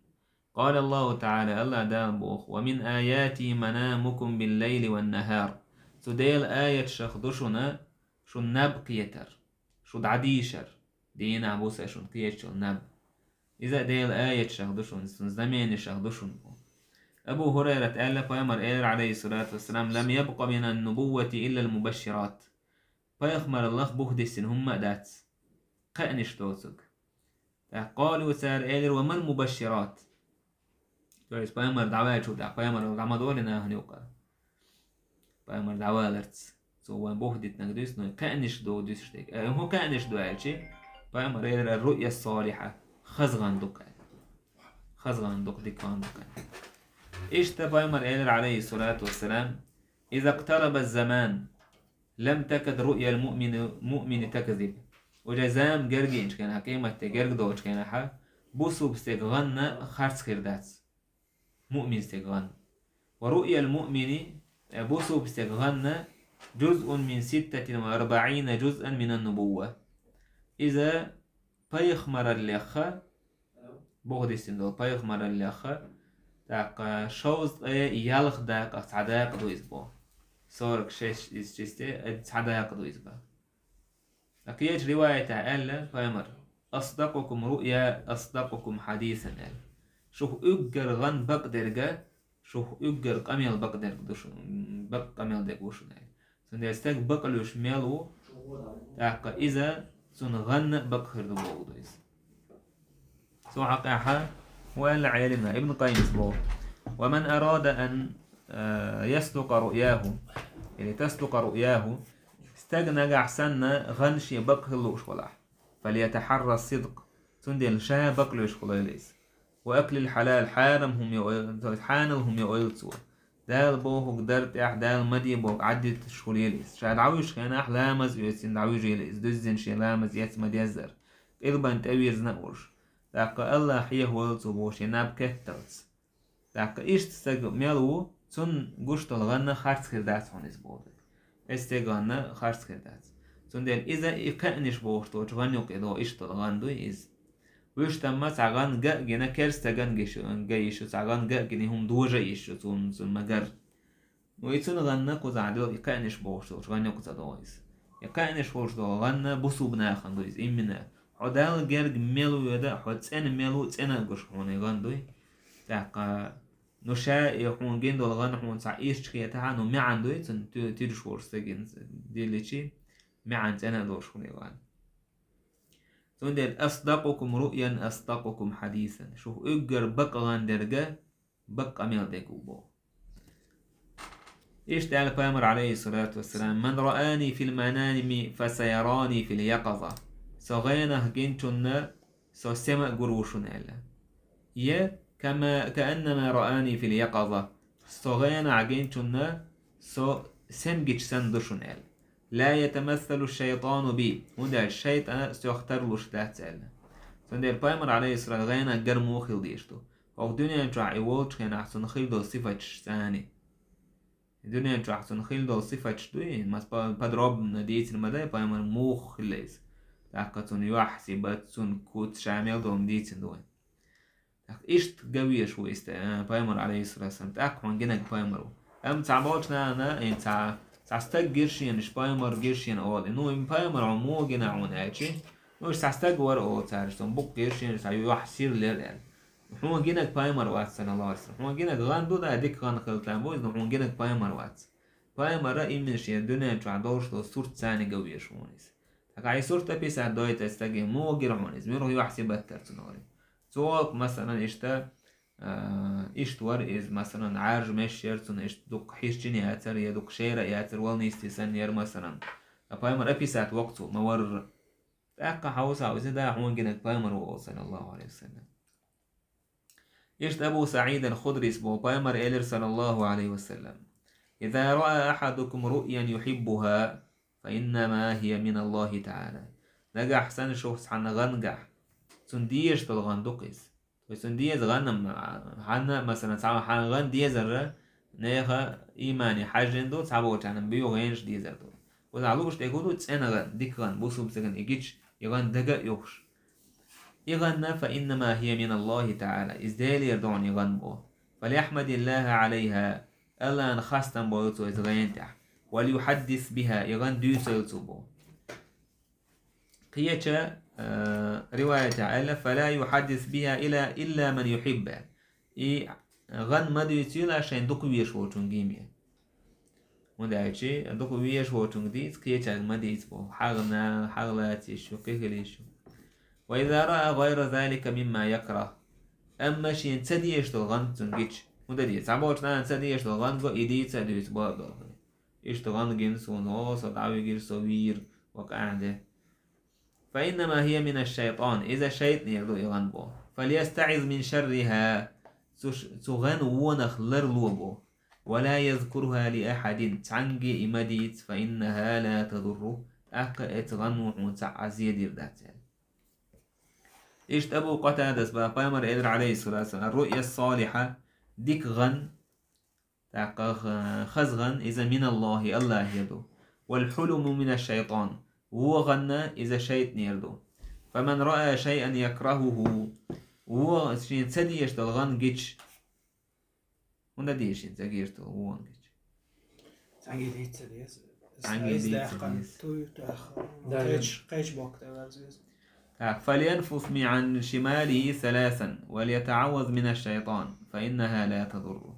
قال الله تعالى, Аллах Дала боху: «ومن آياته منامكم بالليل والنهار». Цу Делан аяташах ду шуна, шун наб кхетар, шу дӀадийшар, дийнахь буса шун кхечул наб. Иза а Делан аяташах ду шуна, цун знаменешах ду шуна боху. Абу Хурайрат аьлла, пайхамар элира, алейхиссалату вассалам: «لم يبق من النبوة إلا المبشرات». Пайхамараллах бух диссина хӀумма а дац, кхаънаш доцург. ТӀаккха قالوا, цара элира: «وما المبشرات؟» То есть пайхамар дӀаваьллачул тӀаьхьа, пайхамаралла дӀа ма долий нахана юкъа. Пайхамар дӀаваларца. Цо вайн бух дитинарг дуьйцу, но кхаънаш ду дуьйцуш дерг. Э, хӀун кхаънаш ду аьлча, пайхамар элира: «الرؤيا الصالحة». Хаза гӀан ду-кх аьлла. Хаза гӀан ду-кх, дика гӀан ду-кх аьлла. Иштта пайхамар элира, алейхиссалату вассалам: «إذا اقترب الزمان لم تكد رؤيا المؤمن، المؤمن تكذب». Уже зама гергинчу хенахь, къематде герга долчу хенахь, бусулба стеган гӀан харц хир дац. Муъмин стеган гӀан. «ورؤيا المؤمن», э, бусулба стеган гӀан, «جزء من ستة وأربعين جزءا من النبوة». Иза пайхамараллех, бух диссина долу пайхамараллех, тӀаккха шовзткъе ялх дакъа цхьа дакъа ду иза боху. Сорок шесть из чисте, э, цхьа дакъа ду иза боху. Ткъа кхечу риваятехь аьлла пайхамар: «أصدقكم رؤيا أصدقكم حديثا», аьлла. Шух уггар гӀан бакъдерг, шух уггар къамел бакъдерг ду шуна, бакъ къамел дерг ву шуна, аьлла. Цундела стаг бакълуьйш мел ву, тӀаккха иза цунна гӀанна а бакъ хир ду боху ду иза. Цу хьакъехьа ву аьлла Ӏелимна, Ибн Къаййимас боху: «ومن أراد أن، э, يصدق رؤياه», или «تصدق رؤياه», стаг нагахь санна гӀан шен бакъ хила лууш валахь, «فليتحرى الصدق», цундела ша бакълуьйш хуьлийла иза. «وأكل الحلال», хьарам хӀума йо ойла, то есть хьанал хӀума йо ойла цо. Дала бохург дар тӀехь, Дала ма де бохург Ӏаддиташ хуьлийла иза. Ша дӀавуьжучу хенахь ламаз оьцина дӀавуьжийла иза, дуьззина шен ламаз эцна ма деззара. Къилбан тӀевирзина а волуш. ТӀаккха Аллах хьехавойла цо боху шен наб кетталц. ТӀаккха иштта стаг мел ву, цунна гуш долу гӀанна харц хир дац хьуна иза боху. Эцу стеган гӀанна харц хир дац. Цундела иза и кхаънаш бохуш долчу гӀан юкъе догӀу иштта долу гӀан дуй иза. Вуьш тамма цхьа гӀан ган а гина, керста ган гиш-, ган йиш ю, цхьа гӀан ган а гина, хӀума дожа а йиш ю, цунна, цунна ма-гарра. Ну, и цунна гӀанна кхузахь дилла и кхаънаш бохуш долчу гӀан юкъа ца догӀу иза. И кхаънаш волуш долу гӀанна бусулба нахана ду иза, иммина. Хьо Далла герга мел ву веда, хьо цӀена мел ву, цӀена а гуш хьуна и гӀан дуй. ТӀаккха Ну, ша и хьуна гина долу гӀан хьуна цхьа ирча хетахьа, ну, маьӀна дуй цунна, ту-, туьдуш волуш стагана дилличи, маьӀна цӀена а долуш хуьлу и гӀан. Цундела: «أصدقكم رؤيا أصدقكم حديثا». Шух уггар бакъ гӀан дерг бакъ къамел дерг ву боху. Иштта аьлла пайхамар, алейхиссалату вассалам: «من رآني في المنام فسيراني في اليقظة». Со гӀенах гинчунна со сема а гур ву шуна аьлла. Я: «كما، كأنما رآني في اليقظة». Со гӀенах гинчунна со сема гича санна ду шуна аьлла. «لا يتمثل الشيطان بي». ХӀунда аьлча шайтӀа сох тарлуш дац аьлла. Цундела пайхамар, алейхиссалам, гӀенах гар муха хила дезаш ду? ХӀокху дуьнен чохь и волчу хенахь цунна хила долу сифаташ цӀани. Дуьнен чохь цунна хила долу сифаташ дуй, мас-, по-, подробно дийцина ма дай пайхамар муха хила иза. ТӀаккха цунна юьхь сибат, цунна куц, ша мел долу дийцина ду вайн. ТӀаккха иштта ган везаш ву иза, а, пайхамар, алейхиссалату вассалам. ТӀаккха хьуна гинарг пайхамар ву. Амма цхьаболчу нахана, и цхьа, цхьа стаг гира шена, иштта пайхамар гира шена олу. Ну, и пайхамар хьуна муха гина хьуна аьлчи, ну, иштта цхьа стаг вара олу цара, иштта букъ гира шена, цхьа юьхь сирлера аьлла. Хьуна гинарг пайхамар вац, саллаллаху алейхи ва саллям. Хьуна гинарг гӀан ду, да, дика гӀан хила тан бу иза, но хьуна гинарг пайхамар вац. Пайхамара именно шен дуьнен чохь долуш долу сурт царниг а везаш ву иза. ТӀаккха хьайн сурт описать дойту стаге, муха гира хьуна иза, муьлха юьхь сибат тара цунна олий. Цо, масалан, иштта, а, иштта вара иза, масалан, Ӏаьржа меш яра цунна, иштта дукха хьирчин яцара, я дукха шера яцара, вала нисти санна яра, масалан. А пайхамар описать воккху цо, ма варра. ТӀаккха хьовса иза, да, хьуна гинарг пайхамар ву олу, саллаллаху алейхи ва саллям. Иштта Абу СаӀид ал-Худрис боху, пайхамар элира, саллаллаху алейхи ва саллям: «إذا رأى أحدكم رؤيا يحبها فإنما هي من الله تعالى». Нагахь санна шух цхьанна гӀан гахь, цунна дезаш долу гӀан ду-кх иза. То есть цунна деза гӀан, м, хьанна, масалан, цхьа хьан гӀан дезарра, нехан иймане хьаьжжина ду, цхьаболчарна буьйху гӀенаш дезар ду. Уза лууш тӀе хӀун ду, цӀена гӀан, дика гӀан, бусулба стагана и гича, и гӀан дага а юхуш. И гӀан, «فإنما هي من الله تعالى», иза Делера ду хьуна и гӀан боху. «فليحمد الله عليها», Аллахьна хастам бойла цо иза гӀан тӀехь. «وليحدث بها», и гӀан дуьйцийла цо боху. Кхечу, э, риваятехь аьлла: «فلا يحدث بها إلا، إلا من يحب». И гӀан ма дуьйцийла шайн дукха везаш волчуьнга йиме. ХӀунда аьлча дукха везаш волчуьнга дийца, кхечаьрга ма дийца боху. Хьагна, хьагӀ лаца йиш ю, кхин хила йиш ю. «وإذا رأى غير ذلك مما يكره». Амма шена ца дезаш долу гӀан цунна гича. ХӀунда де, цхьаболчу нахана ца дезаш долу гӀан го, и дийца а дуьйцу бакъдолу. Иштта гӀан гина суна, о, со дӀавигира, со вийра, ва къаьхьа де. «فإنما هي من الشيطان», иза шайтӀанера ду и гӀан боху. «فليستعذ من شرها», цу ш-, цу гӀан вонах ларло боху. «ولا يذكرها لأحد», цхьаьнгге и ма дийца, «فإنها لا تضره», тӀаккха эцу гӀано хьуна цхьа а зе дийр дац аьлла. Иштта Абу Къатадас боху, пайхамар элира, алейхиссалату вассалам: «الرؤيا الصالحة», дика гӀан, тӀаккха х-, хаза гӀан, иза «من الله», Аллахьера ду. «والحلم من الشيطان», вон гӀан, иза шайтӀанера ду. «فمن رأى شيئا يكرهه», вон, шена ца дезаш долу гӀан гича. ХӀунда деза шена ца дезаш долу вон гӀан гича? Цхьаьнгге дийца деза. Цхьаьнгге дийца деза. Туй, тӀаккха. Да, кхечу, кхечу боккха тӀе верза веза. Так, «فلينفث عن شماله ثلاثا وليتعوذ من الشيطان فإنها لا تضره».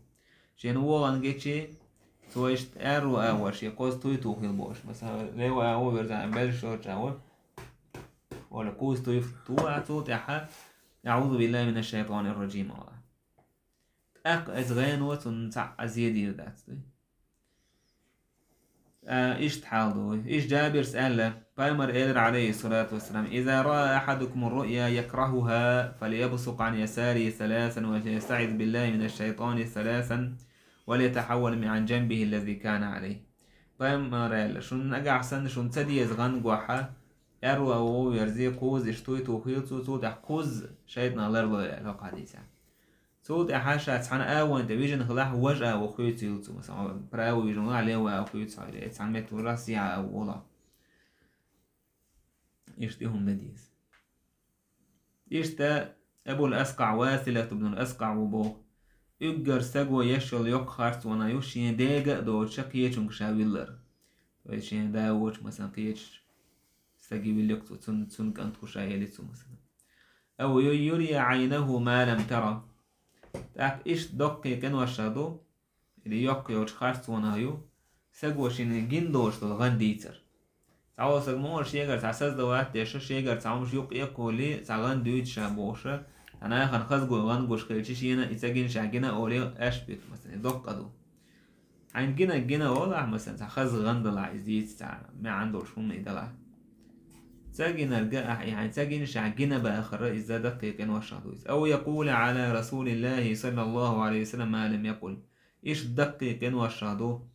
Шена вон гӀан гича, цо иштта аьрру агӀор шен кхуза туй тухийла бохуш. Масала, лева агӀо верза, белш шорча агӀо. Ола кхуза туй тухийла, цул тӀаьхьа: «أعوذ بالله من الشيطان الرجيم», ала. ТӀаккха иза гӀано цунна цхьа а зе дийр дац, дуй. А, иштта хьал ду. Иштта Джабирс аьлла, пайхамар элира, алейхиссалату вассалам: «إذا رأى أحدكم الرؤيا يكرهها فليبصق عن يساره ثلاثا وليستعذ بالله من الشيطان ثلاثا وليتحول عن جنبه الذي كان عليه». Пайхамар аьлла, шуна нагахь санна шуна ца деза гӀан гохьа, аьрру агӀо верзе, кхуза иштта туй тухийла цо, цул тӀаьхьа кхуза шайтӀанах ларло аьлла хӀокху хьадисехь. Цул тӀаьхьа ша цхьана агӀон тӀе вижина хилахь, важа агӀо хуьйцийла цо, масала, право вижина хилахь, лево агӀо хуьйцу хьо, или цхьана метта вара сиха агӀо волахь. Иштта и хӀума дан деза. Иштта Абул Аскъаъ, Василат ибн ал-Аскъаъ ву боху. Уггар стаго еш йолу йоккха харц вана ю шен дега а доцуша кхечуьнга ша виллар. То есть шен да воцуш, масалан, кхечу стаге вилли-кх цо, цун, цун кӀант хӀу ша эли цо, масалан. أو يري عينه ما لم تر. ТӀаккха иштта доккхий къиношах ду, или йоккха йолчу харцонах ю, саго шена гина долуш долу гӀан дийцар. Цхьаволу саг ма вара шегара цхьа сазда ваттеша, шегара цхьа хӀумаш юкъа эккхули, цхьа гӀан дуьйцуша бохуша, цхьа нахана хаза гой гӀан гуш хилча шена и ца гина ша гина олий аьшпик, масала, доккха ду. Хьайна гина, гина олахь, масала, цхьа хаза гӀан далахь, иза дийца цхьа маьӀна долуш хӀума и далахь. Ца гинарг ахь и хьайн ца гина ша гина бахара иза даккхий къиношах ду иза. Ау якъула Ӏала Расулиллахи саллаллаху Ӏалайхи ва саллам ма лам якъул. Иштта даккхий къиношах ду,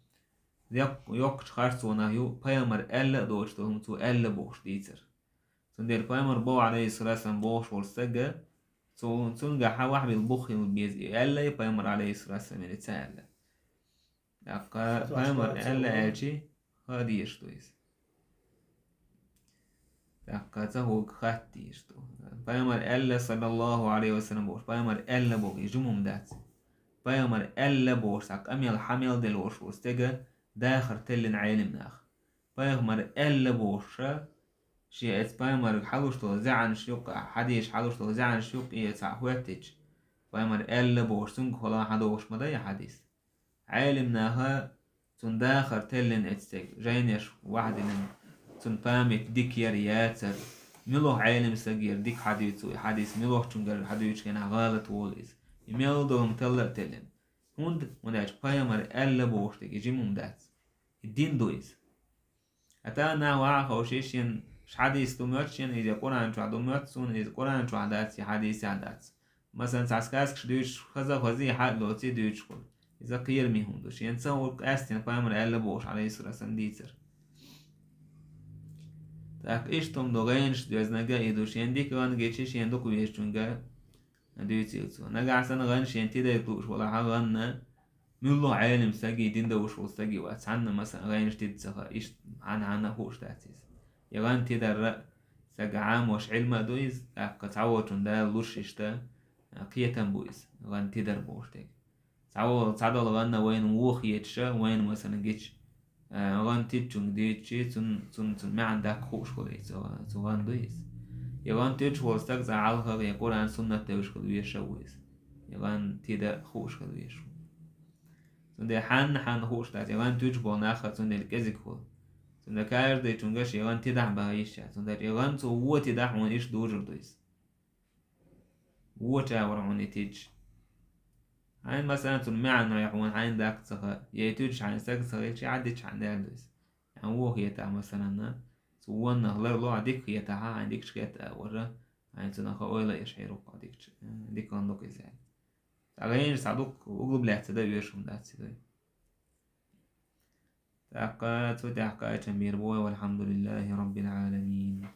йоккхачу харцонах ю, пайхамар аьлла а доцуш долу хӀума цо аьлла бохуш дийцар. Цундела пайхамар боху, Ӏалайхиссалату вассалам, бохуш волу стага, цу, цунгахь вахьбил бух хила беза, и аьлла и пайхамар, Ӏалайхиссалату вассалам, или ца аьлла. ТӀаккха пайхамар аьлла аьлчи, хаа дезаш ду иза. ТӀаккха ца хӀуга хатта дезаш ду. Пайхамар аьлла, саллаллаху Ӏалайхи ва саллам, бохуш, пайхамар аьлла боху, и жимма дац. Пайхамар аьлла бохуш, цхьа къамел хьамел делла волуш волу стега дахар теллина Ӏелим наха. Пайхамар аьлла бохуша, шен эца пайхамарга хьалуш долу зӀаьнаш юккъа, хьадийша хьалуш долу зӀаьнаш юккъе цхьаъ хӀоьттича, пайхамар аьлла бохуш, цуьнга хила хьан дохуш ма дай хьадис. Ӏелим наха цунна дахар теллина эцтег, жайнеш вахдинан, цунна память дика яр яцар, муьлха Ӏелим саг яр дика хьадуьйцу и хьадис, муьлхачуьнгара хьадуьйчу хенахь гӀалат волу иза. И мел долу талла а теллина. ХӀунда, хӀунда аьлча пайхамар аьлла бохуш дерг, и жимма дац. И дин ду иза. Ата нах ваха ховший шен хьадис ду моьтту шен, иза Къуръан чохь ду моьтту суна, иза Къуръан чохь дац, я хьадисехь дац. Масалан, цхьа сказкаш дуьйцуш хаза а хазий хьа а лоций дуьйцуш хуьлу. Иза кхераме хӀума ду. Шен ца хӀур къаьстина пайхамар аьлла бохуш, Ӏалайхиссалату вассалам, дийцар. ТӀаккха иштта хӀума ду гӀенаш доьзнага а и ду, шен дика гӀан гичи шен дукха везачуьнга дуьйцийла цо. Нагахь санна гӀан шен тидайта лууш валахьа гӀанна, муьлха Ӏелим саги, дин довш волу саги вац, цхьанна, масалан, гӀайнаш тида ца хаьа, иштта хьан-хьанна хууш дац иза. И гӀан тидарра сага Ӏамош Ӏилма а ду иза, тӀаккха цхьаволчун Дала луш иштта кхетам бу иза, гӀан тидар бохуш дерг. Цхьаволу цхьадолу гӀанна вайна вон хеташа, вайна, масалан, гича, гӀан тидчунга дийцчи, цун, цун, цун маьӀна даккха хууш хуьлу иза, цу гӀан ду иза. И гӀан тидаш волу стаг цкъа хьалха я Къуръан, суннат девш хуьлу вешан а ву иза. И гӀан тида хууш хуьлу вешан ву. Цундела хьанна-хьанна хууш дац, и гӀан туьдуш болу нах а цундела кӀезиг хуьлу. Цундела каждыйчуьнга шен гӀан тидахь бан йиш яц. Цундела и гӀан цо вон тидахь хьуна иштта дужур ду иза. Вон чагӀар хьуна и тидаш. Хьайна, масалан, цуьнан маьӀна хьуна хьайна даккха ца хаьа, я и туьдуш хьайна стаг ца хилча, Ӏаддича хьайна даьлла ду иза. Хьайна вон хетахь, масалан, цу воннах ларло хьан дика хетахь, хьайна дикачу хетта а вара, хьайна цунах ойла а еш хьийр ву-кх хьо дикачу, дика гӀан ду-кх иза аьлла. Цхьа гӀенаш цхьа дукха углубляться дан оьшуш хӀума дац иза. ТӀаккха цу тӀехь кхачам бийр бу вай, валхьамдулиллахи роббил Ӏаламин.